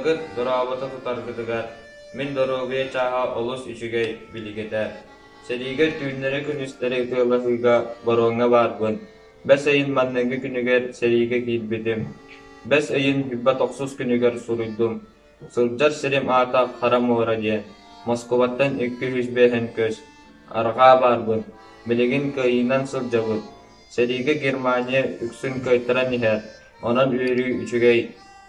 Махтанаргыт, дорообото тутаргытыгар. Мин доруобуйа чааһа олус үчүгэй, билигэтэ. Сэриигэ түүннэри-күнүстэри ытыалаһыыга боруоҥҥа баарбын. Бэс ыйын маҥнайгы күнүгэр сэриигэ киирбитим. Бэс ыйын 29 күнүгэр суруйдум. Сылдьар сирим аата Хара муора диэн, Москубаттан 205 көс, арҕаа баарбын. Билигин кыайыынан сылдьабыт. Сэриигэ Германия үксүн кыайтаран иһэр, онон үөрүү үчүгэй.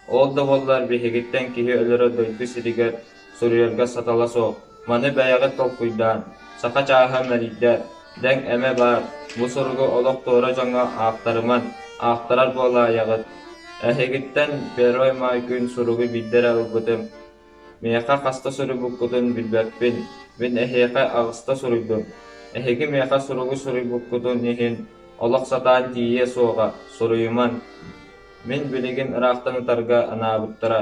Ол да буоллар биһигиттэн киһи өлөрө дойду сиригэр суруйарга сатала суох. Маны бэйэҕит толкуйдаан, саха чааһа мэлийдэ, дэҥ эмэ баар, бу суругу олох туора дьоҥҥо аахтарыман, аахтарар буолаайаҕыт. Эһигиттэн Первый Маай күн суругу биирдэ эрэ ылбытым. Миэхэ хаста суруйбуккутун билбэппин, мин эһиэхэ аҕыста суруйдум. Эһиги миэхэ суругу суруйбуккутун иһин олох сатаан тиийиэ суоҕа, суруйуман. Мин билигин ыраахтан ытарга анаабыттара,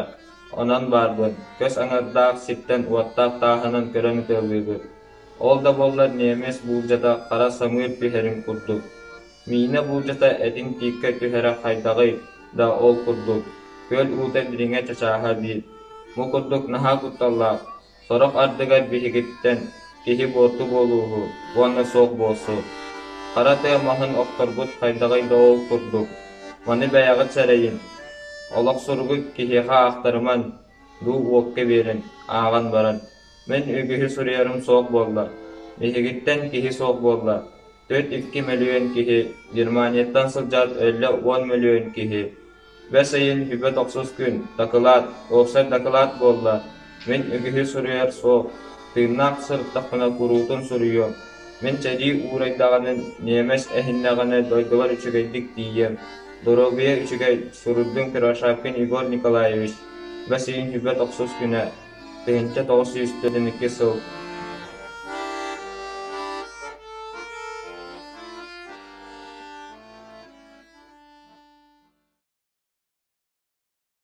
онон баарбын, көс аҥардаах сиртэн уоттаах тааһынан көрөн ытыалыыбыт. Ол да буоллар немец буулдьата хара самыыр түһэрин курдук. Миинэ буулдьата этиҥ тииккэ түһэрэ хайдаҕый да ол курдук, күөл уута дириҥэ чачааһа биир. Бу курдук наһаа кутталлаах, сорох ардыгар биһигиттэн киһи буорту буолууһу уонна суох буолсу. Хара тыа маһын охторбут хайдаҕый да ол курдук. Маны бэйэҕит сэрэйин. Олох суругу киһиэхэ аахтарыман, дуу уокка биэрэн, ааҕан баран. Мин үгүһү суруйарым суох буолла. Биһигиттэн киһи суох буолла. 4-2 мөлүйүөн киһи, Германияттан сылдьар өллө 10 мөлүйүөн киһи. Бэс ыйын сүбэ тохсус күн, дакылаат, уопсай дакылаат буолла. Мин үгүһү суруйар суох, тыыннаах сырыттахпына куруутун суруйуом. Мин сэрии уурайдаҕына, ньиэмэс эһиннэҕинэ дойдубар үчүгэйдик тиийиэм. Доруобуйа үчүгэй, суруйдум Кривошапкин Егор Николаевич. Бэс ыйын сүбэ тохсус күнэ, 1942 сыл.